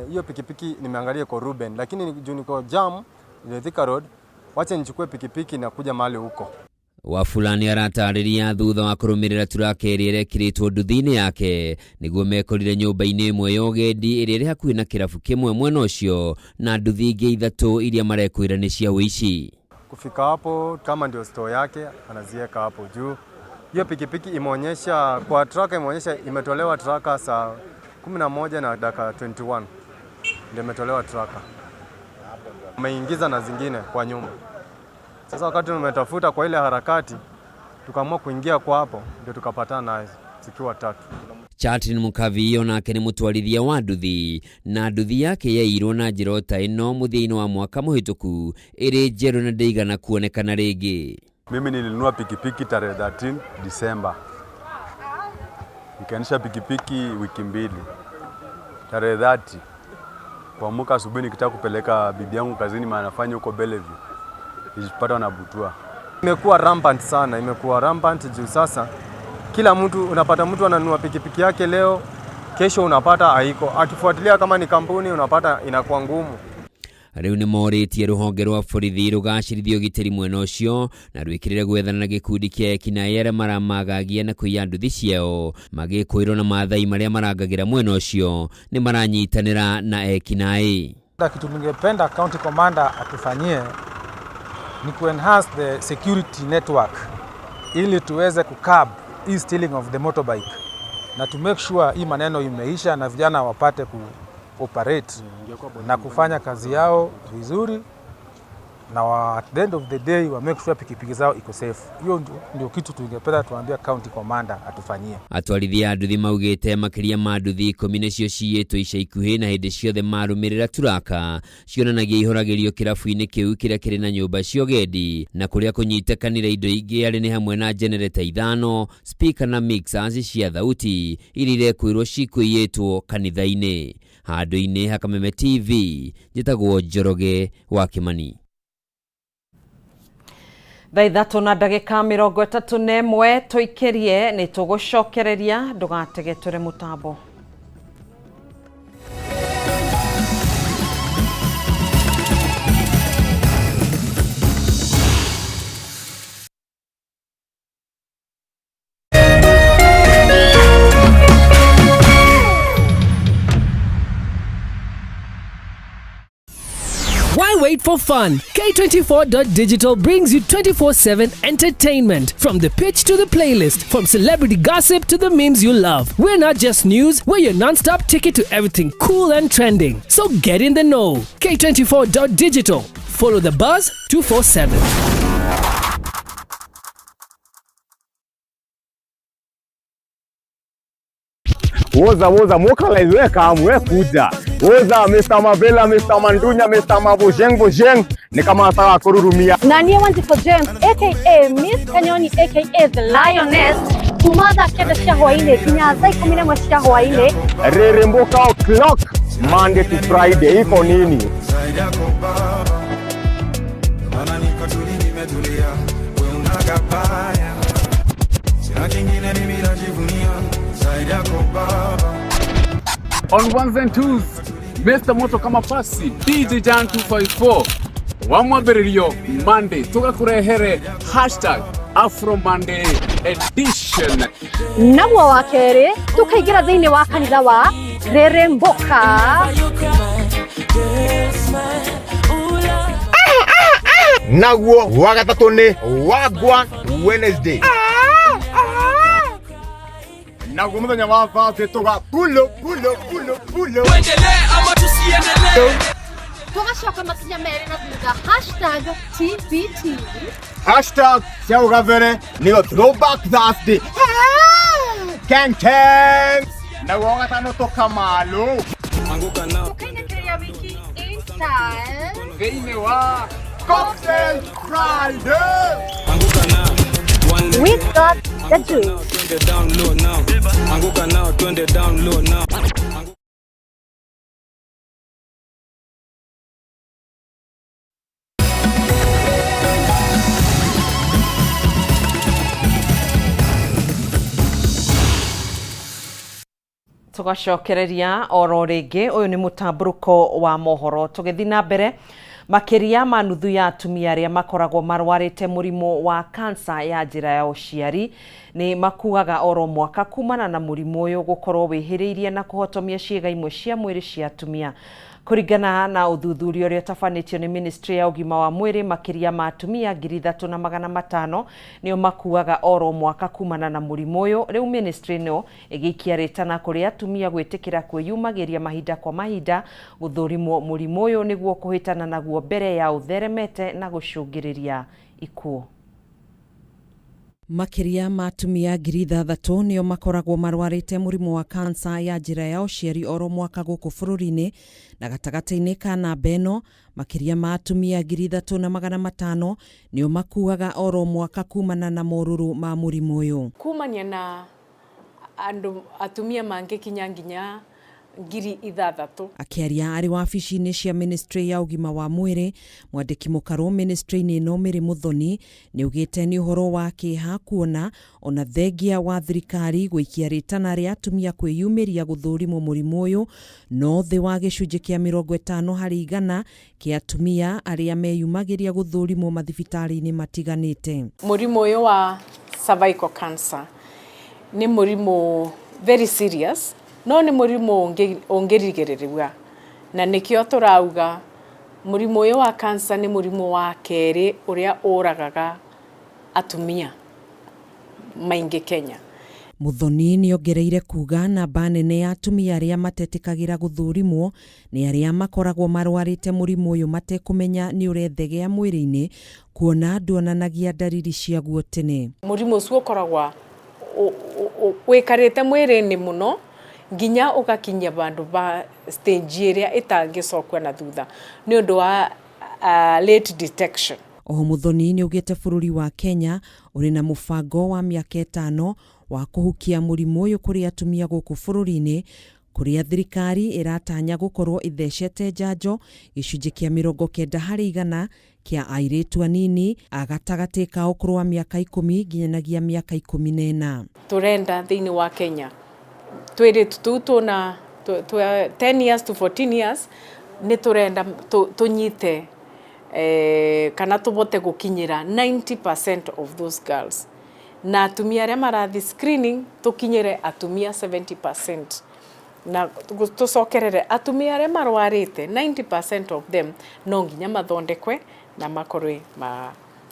Speaker 8: hiyo pikipiki nimeangalia iko Ruben, lakini juu niko jam ile Thika Road, wacha nichukue pikipiki na kuja mahali huko.
Speaker 2: Wafula nĩ aratarĩria thutha wa kũrũmĩrĩra turaka ĩrĩa ĩrekĩrĩtwo nduthi-inĩ yake nĩguo mekorire nyũmba-inĩ ĩmwe ya ũgendi ĩrĩa ĩrĩ hakuhĩ na kĩrabu kĩmwe mwena ũcio na nduthi ingĩ 3 iria marekwĩra nĩ cia ũici.
Speaker 8: Kufika hapo kama ndio store yake anaziweka hapo juu. Hiyo pikipiki imeonyesha kwa tracker, imeonyesha imetolewa tracker saa 11 na dakika 21 ndio imetolewa tracker. Ameingiza na zingine kwa nyumba. Sasa wakati tumetafuta kwa ile harakati, tukaamua kuingia kwa hapo ndio tukapatana nazo zikiwa 3.
Speaker 2: Charlton Mukavi onake nĩ mũtwarithia wa nduthi na nduthi yake yairwo na njĩra ta ĩno mũthia-inĩ wa mwaka mũhĩtũku ĩrĩ njerũ na ndĩigana kuonekana rĩngĩ.
Speaker 9: Mimi nilinunua pikipiki tarehe 13 Disemba. Nikaendesha pikipiki wiki 2. Tarehe 30 kuamka asubuhi nikitaka kupeleka bibi yangu kazini, maana anafanya huko Bellevue, nilipata na butua.
Speaker 8: Imekuwa rampant sana, imekuwa rampant juu sasa Kila mtu unapata mtu ananunua pikipiki yake leo, kesho unapata haiko. Akifuatilia kama ni kampuni unapata inakuwa ngumu.
Speaker 2: Rĩu nĩ morĩtie rũhonge rwa borithi rũgacĩrithie ũgitĩri mwena ũcio na rwĩkĩrĩre gwethana na gĩkundi kĩa ekinaĩ arĩa maramagagia na kũiya nduthi ciao magĩkũĩrwo na maathai marĩa marangagĩra mwena ũcio nĩ maranyitanĩra na ekinaĩ.
Speaker 10: Kitu ningependa county commander atufanyie ni kuenhance the security network ili tuweze kucurb hii stealing of the motorbike na to make sure hii maneno imeisha na vijana wapate ku operate na kufanya kazi yao vizuri na wa, at the end of the day wa make sure pikipiki zao iko safe. Hiyo ndio kitu tungependa tuambia county commander atufanyie.
Speaker 2: Atwarithia a nduthi maugĩte makĩria ma nduthi ikũmi nĩcio ciyĩtwo ica ikuhĩ na hĩndĩ ciothe marũmĩrĩra turaka cionanagia ihoragĩrio kĩrabu-inĩ kĩu kĩrĩa kĩrĩ na nyũmba cia ũgendi na kũrĩa kũnyitĩkanire indo ingĩ arĩ nĩ hamwe na jenereta ithano, speaker na mixers cia thauti iria irekwĩrwo cikũiyĩtwo kanitha-inĩ. Handũ-inĩ ha Kameme TV njĩtagwo Njoroge wa Kĩmani.
Speaker 1: Thaa ithatũ na ndagĩka 31 tũikĩrie nĩ tũgũcokereria ndũgatege tũrĩ mũtambo.
Speaker 11: Why wait for fun? K24.digital brings you 24/7 entertainment. From the pitch to the playlist, from celebrity gossip to the memes you love. We're not just news, we're your non stop ticket to everything cool and trending. So get in the know. K24.digital. Follow the buzz 247.
Speaker 12: Woza woza mokalize we kam we kuja. Woza Mr. Mavela, Mr. Mandunya, Mr. Mabojeng Bojeng ni kama sawa kururumia.
Speaker 13: Na niĩ Wanjikũ James aka Miss Kanyoni aka The Lioness kuma thaa 9 cia hwaĩ-inĩ nginya thaa 11 cia hwaĩ-inĩ.
Speaker 12: Reremboka o'clock Monday to Friday iko nini?
Speaker 14: Zaidi yako baba, maana niko tuli nimetulia, we unagabaya, sina kingine mimi najivunia zaidi yako baba.
Speaker 15: On ones and twos, Mr. Moto kama pasi DJ Jan 254 wa mwambĩrĩrio Monday tũgakũrehere hashtag Afro Monday edition.
Speaker 13: Naguo wa kerĩ tũkaingĩra thĩinĩ wa kanitha wa Reremboka.
Speaker 12: Naguo wa gatatũ nĩ Wagwan Wednesday. Naguo mũthenya wa Thursday tũga pulo pulo pulo pulo.
Speaker 14: Tuendelee ama tusiendelee?
Speaker 13: Tũgacoka makinya merĩ na thutha hashtag TBT.
Speaker 12: Hashtag cia ũgabere nĩyo Throwback Thursday. Ken Ken. Naguo wa gatano tũkamalo.
Speaker 13: Tũkainĩkĩria wiki in style.
Speaker 15: Thĩinĩ wa
Speaker 12: Cocktail Friday.
Speaker 13: We got the juice.
Speaker 14: Twende down low now. Anguka nao, twende down low now.
Speaker 1: Tũgacokereria oro rĩngĩ ũyũ nĩ mũtambũrũko wa mohoro tũgĩthiĩ na mbere makĩria ma nuthu ya atumia arĩa makoragwo marwarĩte mũrimũ wa kansa ya njĩra ya ũciari nĩ makuaga oro mwaka kumana na mũrimũ ũyũ gũkorwo wĩhĩrĩirie na kũhotomia ciĩga imwe cia mwĩrĩ cia atumia. Kũringana na ũthuthuria ũrĩa ũtabanĩtio nĩ ministry ya ũgima wa mwĩrĩ makĩria ma atumia 3500 nĩo makuaga oro mwaka kumana na mũrimũ ũyũ. Rĩu ministry ĩno ĩgĩikia rĩtana kũrĩ atumia gwĩtĩkĩra kwĩyumagĩria mahinda kwa mahinda gũthũrimwo mũrimũ ũyũ nĩguo kũhĩtana naguo mbere ya ũtheremete na gũcũngĩrĩria ikuũ. Makĩria ma atumia 6000 nĩo makoragwo marwarĩte mũrimũ wa kansa ya njĩra ya ũciari oro mwaka gũkũ bũrũri-inĩ na gatagatĩ-inĩ ka namba ĩno makĩria ma atumia 3500 nĩo makuaga oro mwaka kumana na morũrũ ma mũrimũ ũyũ.
Speaker 27: Kumania na andu atumia mangĩkinya nginya
Speaker 16: 6,000.
Speaker 1: Akĩaria arĩ wabici-inĩ cia ministry ya ũgima wa mwĩrĩ, mwandĩki mũkarũ ministry-inĩ ĩno Mary Muthoni nĩaugĩte nĩ ũhoro wa kĩeha kuona ona thengia wa thirikari gũikia rĩtana rĩa atumia kwĩyumĩria gũthũrimwo mũrimũ ũyũ, no thĩ wa gĩcunjĩ kĩa 50% kĩa atumia arĩa meyumagĩria gũthũrimwo mathibitarĩ-inĩ matiganĩte.
Speaker 16: Mũrimũ ũyũ wa cervical cancer nĩ mũrimũ very serious, no nĩ mũrimũ ũngĩrigĩrĩria, na nĩkĩo tũrauga mũrimũ ũyũ wa cancer nĩ mũrimũ wa kerĩ ũrĩa ũragaga atumia maingĩ Kenya.
Speaker 1: Muthoni nĩongereire kuga namba nene ya atumia arĩa matetĩkagĩra gũthũrimwo nĩ arĩa makoragwo marwarĩte mũrimũ ũyũ matekũmenya nĩ ũrethegea mwĩrĩ-inĩ, kuona nduonanagia ndariri ciaguo tene.
Speaker 16: Mũrimũ ũcio ũkoragwo wĩkarĩte mwĩrĩ-inĩ mũno nginya ũgakinyia bandũ ba stage ĩrĩa ĩtangĩcokwo na thutha nĩ ũndũ wa late detection.
Speaker 1: Oho Muthoni nĩaugĩte bũrũri wa Kenya ũrĩ na mũbango wa mĩaka 5 wa kũhukia mũrimũ ũyũ kũrĩ atumia gũkũ bũrũri-inĩ, kũrĩa thirikari ĩratanya gũkorwo ĩthecete njanjo gĩcunjĩ kĩa 90% kĩa airĩtu anini a gatagatĩ ka ũkũrũ wa mĩaka 10 nginyanagia mĩaka 14.
Speaker 16: Tũrenda thĩinĩ wa Kenya twĩrĩtu tũu tũna 10 years to 14 years nĩ tũrenda tũnyite kana tũbote gũkinyĩra 90% of those girls, na atumia arĩa marathi screening tũkinyĩre atumia 70%, na tũcokerere atumia arĩa marwarĩte 90% of them no nginya mathondekwe na makorwe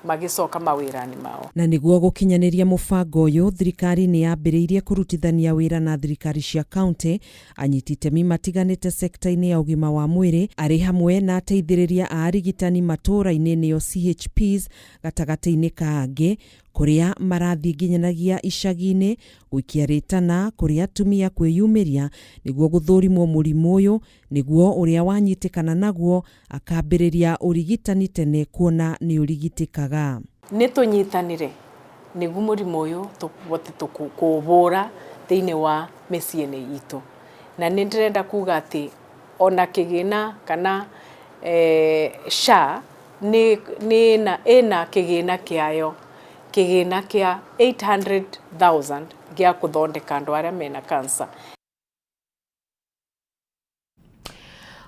Speaker 16: magĩcoka mawĩra-inĩ mao.
Speaker 1: Na nĩguo gũkinyanĩria mũbango ũyũ, thirikari nĩ yambĩrĩirie kũrutithania wĩra na thirikari cia kaunti, anyiti itemi matiganĩte sekta-inĩ ya ũgima wa mwĩrĩ, arĩ hamwe na ateithĩrĩria a arigitani matũũra-inĩ nĩo CHPs gatagatĩ-inĩ ka angĩ, kũrĩa marathiĩ nginyanagia icagi-inĩ gũikia rĩtana kũrĩ atumia kwĩyumĩria nĩguo gũthũrimwo mũrimũ ũyũ, nĩguo ũrĩa wanyitĩkana naguo akambĩrĩria ũrigitani tene kuona nĩ ũrigitĩkaga.
Speaker 16: Nĩ tũnyitanĩre nĩguo mũrimũ ũyũ tũbote kũũbũra thĩinĩ wa mĩciĩ-inĩ itũ, na nĩ ndĩrenda kuga atĩ ona kĩgĩna kana SHA nĩ ĩna kĩgĩna kĩayo, kĩgĩna kĩa 800,000 gĩa kũthondeka andũ arĩa mena cancer.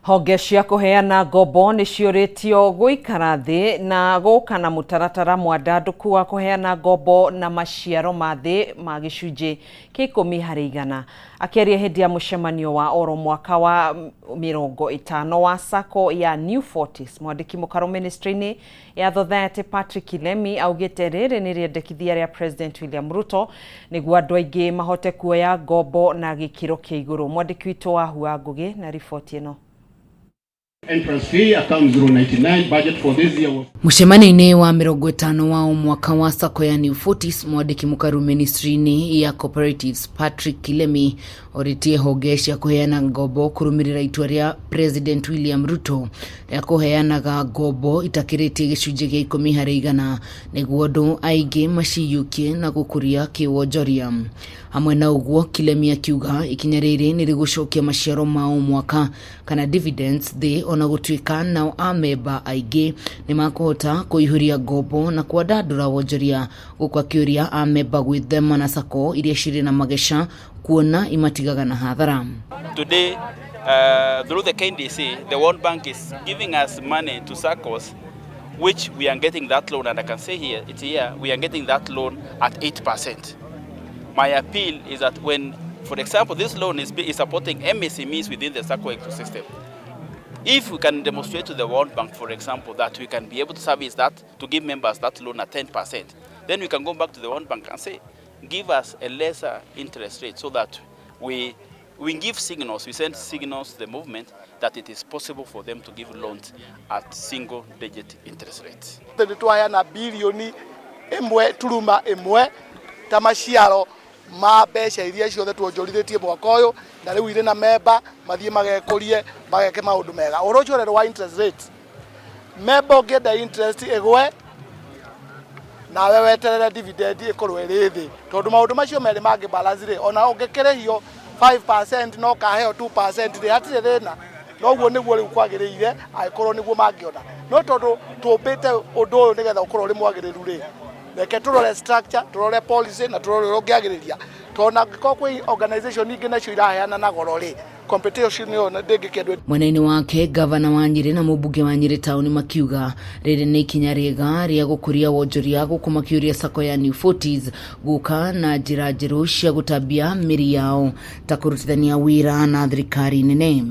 Speaker 1: Honge cia kũheana ngombo nĩ ciũrĩtio gũikara thĩ na gũka na mũtaratara mwandandũku wa kũheana ngombo na maciaro ma thĩ ma gĩcunjĩ kĩa 10%. Akĩaria hĩndĩ ya mũcemanio wa oro mwaka wa 50 wa SACCO ya New Fortis, mwandĩki mũkarũ ministry-inĩ ya Society Patrick Kilemi augĩte rĩrĩ nĩ rĩendekithia rĩa President William Ruto nĩguo andũ aingĩ mahote kuoya ngombo na gĩkĩro kĩa igũrũ. Mwandĩki witũ wa Hua Ngugi na riboti ĩno.
Speaker 17: Entrance fee account 099 budget for this year was
Speaker 18: Mũcemanio-inĩ wa 50 wa o mwaka wa SACCO ya New Fortis, mwandĩki mũkaru ministry-inĩ ya Cooperatives Patrick Kilemi orĩtie honge cia kũheana ngombo kũrũmĩrĩra itua rĩa President William Ruto rĩa kũheanaga ngombo itakĩrĩtie gĩcunjĩ gĩa 10% nĩguo andũ aingĩ maciyũkie na gũkũria kĩwonjoria. Hamwe na ũguo, Kilemi akiuga ikinya rĩrĩ nĩ rĩgũcokia maciaro ma o mwaka kana dividends thĩ, ona gũtuĩka nao amemba aingĩ nĩ makũhota kũihũria ngombo na kwandandũra wonjoria, gũkũ akĩũria amemba gwĩthema na SACCO iria cirĩ na mageca kuona imatigaga na hathara.
Speaker 19: Today, through the KNDC, the World Bank is giving us money to SACCOs, which we are getting that loan, and I can say here, it's here, we are getting that loan at 8%. My appeal is that when, for example, this loan is supporting MSMEs within the SACCO ecosystem. If we can demonstrate to the World Bank, for example, that we can be able to service that, to give members that loan at 10%, then we can go back to the World Bank and say, give us a lesser interest rate so that we give signals, we send signals to the movement that it is possible for them to give loans at single-digit interest rates.
Speaker 20: Nĩtwaheana bilioni 1.1 ta maciaro ma mbeca iria ciothe tuonjorithĩtie mwaka ũyũ, na rĩu irĩ na memba mathiĩ magekũrie mageke maũndũ mega. Ũhoro ũcio ũrerwo wa interest rate, memba ũngĩenda interest ĩgwe nawe weterere dividend ĩkorwo ĩrĩ thĩ, tondũ maũndũ macio merĩ mangĩ balance rĩ, ona ũngĩkĩrĩhio 5% no kaheo 2% rĩ hatirĩ thĩna noguo nĩguo rĩu kwagĩrĩire angĩkorwo nĩguo mangĩona no tondũ tũmbĩte ũndũ ũyũ nĩgetha ũkorwo ũrĩ mwagĩrĩru rĩ reke tũrore structure tũrore policy na tũrore ũrĩa ũngĩagĩrĩria tondũ na angĩkorwo kwĩ organization ingĩ nacio iraheana na goro rĩ competition ĩyo ndĩngĩkĩendwo.
Speaker 18: Mwena-inĩ wake gavana wa Nyĩrĩ na mũmbunge wa Nyĩrĩ taũni makiuga rĩrĩ nĩ ikinya rĩega rĩa gũkũria wonjoria gũkũ makĩũria sacco ya New Forties gũka na njĩra njerũ cia gũtambia mĩri yao ta kũrutithania wĩra na thirikari nene.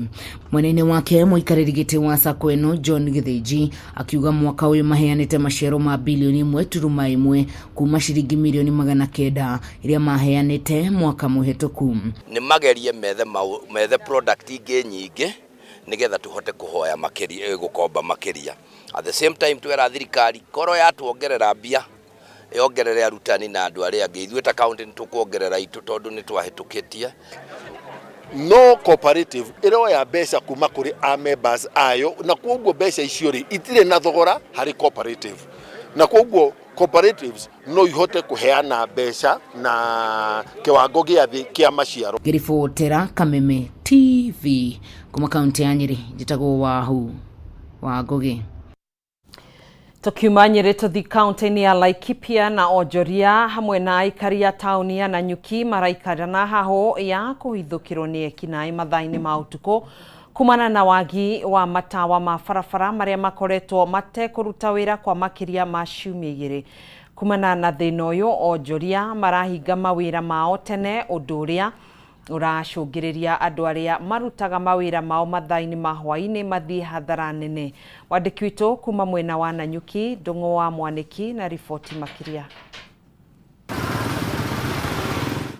Speaker 18: Mwena-inĩ wake mũikarĩri gĩtĩ wa sacco ĩno John Gĩthĩnji akiuga mwaka ũyũ maheanĩte maciaro ma bilioni 1.1 kuma ciringi mirioni 900 iria maheanĩte mwaka mũhetũku.
Speaker 3: Nĩ magerie methe methe product ingĩ nyingĩ nĩgetha tũhote kũhoya makĩria, gũkomba makĩria. At the same time twera thirikari korwo yatuongerera mbia yongerere arutani na andũ arĩa angĩ, ithuĩ ta county nĩ tũkuongerera itũ tondũ nĩ twahĩtũkĩtie.
Speaker 4: No cooperative ĩroya mbeca kuma kũrĩ a members ayo, na kwoguo mbeca icio rĩ itirĩ na thogora harĩ cooperative, na kwoguo cooperatives no ihote kũheana mbeca na kĩwango gĩa thĩ kĩa maciaro.
Speaker 18: Ngĩribotera Kameme TV kuma kaunti ya Nyĩrĩ, njĩtagwo Wahu wa Ngũgĩ.
Speaker 1: Tukiuma Nyĩrĩ tũthi kaunti-inĩ ya Laikipia na onjoria hamwe na aikari a taũni ya Nanyuki maraikara na hahũ ya kũhithũkĩrwo nĩ ekinaĩ mathaa-inĩ ma ũtukũ kumana na wagi wa matawa ma barabara marĩa makoretwo matekũruta wĩra kwa makĩria ma ciumia igĩrĩ. Kumana na thĩna ũyũ onjoria marahinga mawĩra mao tene ũndũ ũrĩa ũracũngĩrĩria andũ arĩa marutaga mawĩra mao mathaa-inĩ ma hwaĩ-inĩ mathiĩ hathara nene. Mwandĩki witũ kuma mwena wa Nanyuki Ndũng'ũ wa Mwanĩki na riboti makĩria.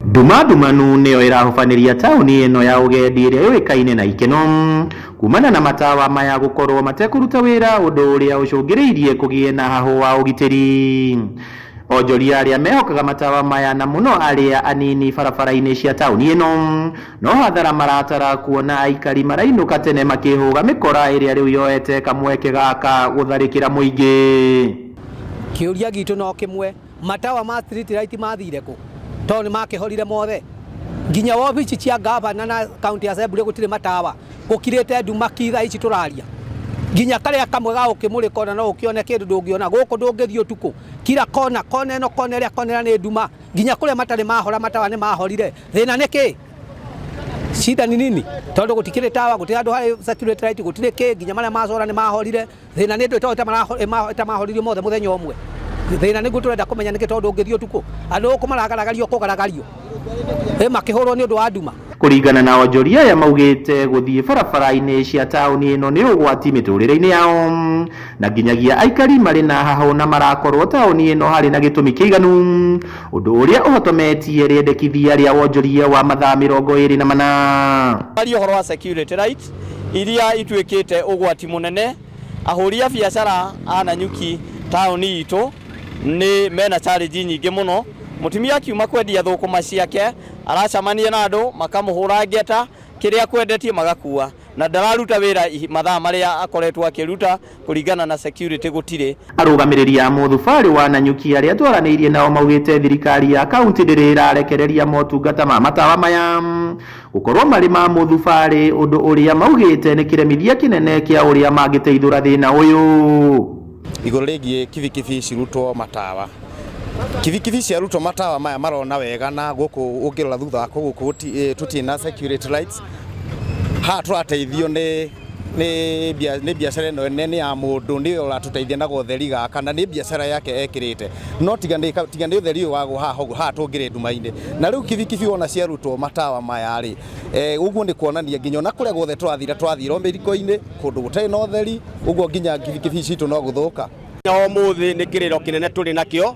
Speaker 5: Nduma ndumanu nĩyo ĩrahubanĩria taũni ĩno ya ũgendi ĩrĩa yũĩkaine na ikeno kumana na matawa maya gũkorwo matekũruta wĩra ũndũ ũrĩa ũcũngĩrĩirie kũgĩe na hahũ wa ũgitĩri. Onjoria arĩa mehokaga matawa maya na mũno arĩa anini barabara-inĩ cia taũni ĩno no hathara maratara kuona aikari marainũka tene makĩhũga mĩkora ĩrĩa rĩu yoete kamweke gaka gũtharĩkĩra mũingĩ.
Speaker 21: Kĩũria gitũ no kĩmwe, matawa ma street light mathire kũ? Tondũ nĩ makĩhorire mothe. Nginya wobici cia gavana na county assembly gũtirĩ matawa, gũkirĩte nduma ki thaa ici tũraria. Nginya karĩa kamwe ga gũkĩmũrĩka ona no ũkĩone kĩndũ ndũngĩona, gũkũ ndũngĩthiĩ ũtukũ. Kila kona, kona ĩno, kona ĩrĩa, kona ĩrĩa nĩ nduma. Nginya kũrĩa matarĩ mahora matawa nĩ mahorire. Thĩna nĩ kĩ? Shida ni nini? Tondũ gũtikĩrĩ tawa, gũtirĩ handũ harĩ security light, gũtirĩ kĩ, nginya marĩa macora nĩ mahorire. Thĩna nĩ ndũĩ tondũ ta mahoririo mothe mũthenya ũmwe. Thĩna nĩguo tũrenda kũmenya nĩkĩ tondũ ũngĩthiĩ ũtukũ andũ gũkũ maragaragario kũgaragario makĩhũrwo nĩ ũndũ wa nduma.
Speaker 5: Kũringana na onjoria aya maugĩte gũthiĩ barabara-inĩ cia taũni ĩno nĩ ũgwati mĩtũrĩre-inĩ yao na nginyagia aikari marĩ na hahũ na marakorwo taũni ĩno harĩ na gĩtũmi kĩiganu ũndũ ũrĩa ũhotometie rĩendekithia rĩa wonjoria wa mathaa 24.
Speaker 22: Aria ũhoro wa security light iria ituĩkĩte ũgwati mũnene ahũri a biacara a Nanyuki taũni itũ nĩ mena challenge nyingĩ mũno. Mũtumia akiuma kwendia thũkũma ciake aracemania na andũ makamũhũra ngeta kĩrĩa akwendetie magakua na ndararuta wĩra mathaa marĩa akoretwo akĩruta kũringana na security gũtirĩ.
Speaker 5: Arũgamĩrĩri a mũthubarĩ wa Nanyuki arĩa twaranĩirie nao maugĩte thirikari ya kaunti ndĩrĩ ĩrarekereria motungata ma matawa maya gũkorwo marĩ ma mũthubarĩ ũndũ ũrĩa maugĩte nĩ kĩremithia kĩnene kĩa ũrĩa mangĩteithũra thĩna ũyũ.
Speaker 23: Igũrũ rĩgiĩ kibikibi cirutwo matawa, kibikibi ciarutwo matawa maya marona wega na gũkũ ũngĩrora thutha wakwa gũkũ tũtirĩ na security lights. Haha tũrateithio nĩ nĩ biacara ĩno nene ya mũndũ nĩwe ũratũteithia na gotheri gaka na nĩ biacara yake ekĩrĩte no tiga nĩ ũtheri ũyũ wa haha ũguo haha tũngĩrĩ nduma-inĩ. Na rĩu kibikibi wona ciarutwo matawa maya rĩ, ũguo nĩ kuonania nginya ona kũrĩa guothe tũrathira tũrathira mĩriko-inĩ kũndũ gũtarĩ na ũtheri ũguo nginya kibikibi citũ no gũthũka.
Speaker 6: Ũmũthĩ nĩ kĩrĩro kĩnene tũrĩ nakĩo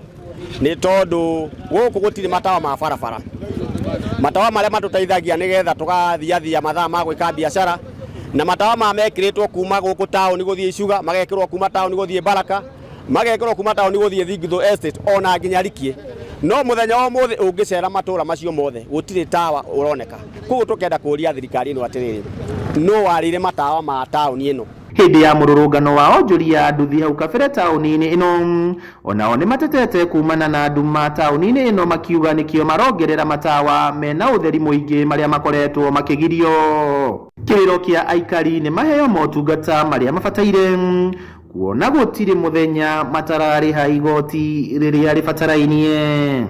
Speaker 6: nĩ tondũ gũkũ gũtirĩ matawa ma barabara. Matawa marĩa matũteithagia nĩgetha tũgathiathia mathaa ma gwĩka biacara na matawa maya mekĩrĩtwo kuma gũkũ taũni gũthiĩ Icuga, magekĩrwo kuma taũni gũthiĩ Baraka, magekĩrwo kuma taũni gũthiĩ Thingithũ Estate ona nginya Rikie. No mũthenya wa ũmũthĩ ũngĩcera matũra macio mothe gũtirĩ tawa ũroneka. Koguo tũkenda kũria thirikari ĩno atĩrĩrĩ, nũ warĩire matawa ma taũni ĩno?
Speaker 5: Hĩndĩ ya mũrũrũngano wa onjoria a nduthi hau kabere taũni-inĩ ĩno, onao nĩmatetete kumana na nduma taũni-inĩ ĩno makiuga nĩkĩo marongerera matawa mena ũtheri mũingĩ marĩa makoretwo makĩgirio. Kĩrĩro kĩa aikari nĩ maheo motungata marĩa mabataire kuona gũtirĩ mũthenya matararĩha igoti rĩrĩa rĩbatarainie.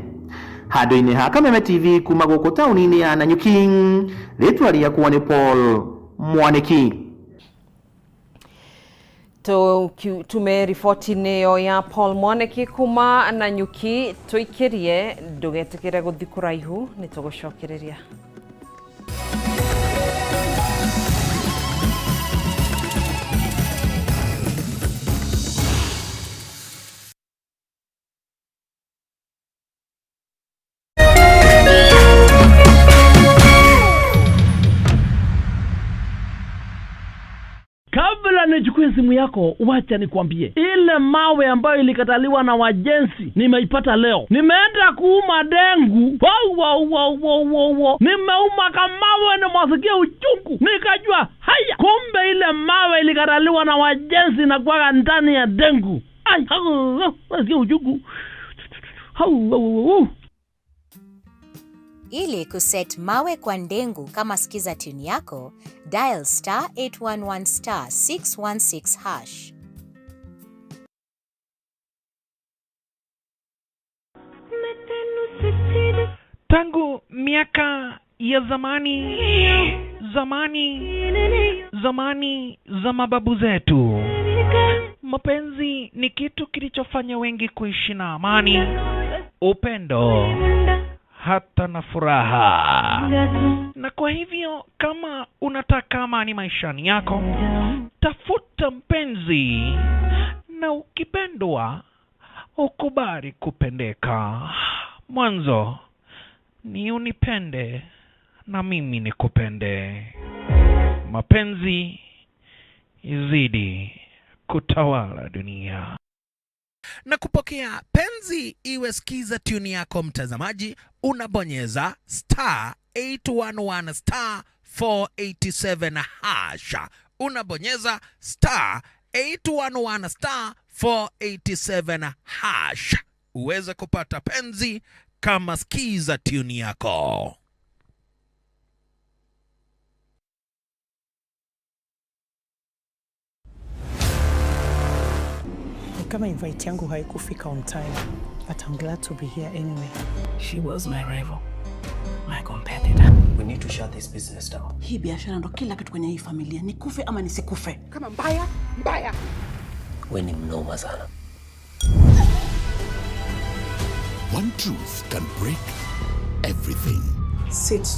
Speaker 5: Handũ-inĩ ha Kameme TV kuma gũkũ taũni-inĩ ya Nanyuki, rĩtwa rĩakwa nĩ Paul Mwaniki.
Speaker 1: Tume riboti-inĩ ĩyo ya Paul Mwaniki kuma Nanyuki tũikĩrie ndũgetĩkĩre gũthiĩ kũraihu nĩ tũgũcokereria.
Speaker 7: Kabla nichukue simu yako, wacha nikwambie, ile mawe ambayo ilikataliwa na wajenzi nimeipata leo. Nimeenda kuuma dengu, wow, wow, wow, wow, wow, wow. Nimeuma kamawe, nimwasikia uchungu, nikajua haya, kumbe ile mawe ilikataliwa na wajenzi na kuwaga ndani ya dengu. Ai, hau, nasikia uchungu. Hau, hau, hau.
Speaker 8: Ili kuset mawe kwa ndengu kama skiza tune yako, dial star 811 star 616 hash.
Speaker 9: Tangu miaka ya zamani, zamani, zamani za mababu zetu, mapenzi ni kitu kilichofanya wengi kuishi na amani, upendo, hata na furaha. Na kwa hivyo kama unataka amani maishani yako, tafuta mpenzi, na ukipendwa ukubali kupendeka. Mwanzo ni unipende na mimi nikupende. Mapenzi izidi kutawala dunia.
Speaker 24: Na kupokea penzi iwe skiza tune yako mtazamaji, unabonyeza star 811 star 487 hash. Unabonyeza star 811 star 487 hash uweze kupata penzi kama skiza tune yako.
Speaker 25: Kama invite yangu haikufika on time, but I'm glad to be here anyway.
Speaker 26: She was my rival, my competitor.
Speaker 27: We need to shut this business down.
Speaker 26: Hii biashara ndo kila kitu kwenye hii familia, nikufe ama nisikufe.
Speaker 20: Kama mbaya mbaya.
Speaker 27: We ni mnoma sana.
Speaker 28: One truth can break everything.
Speaker 25: Sit.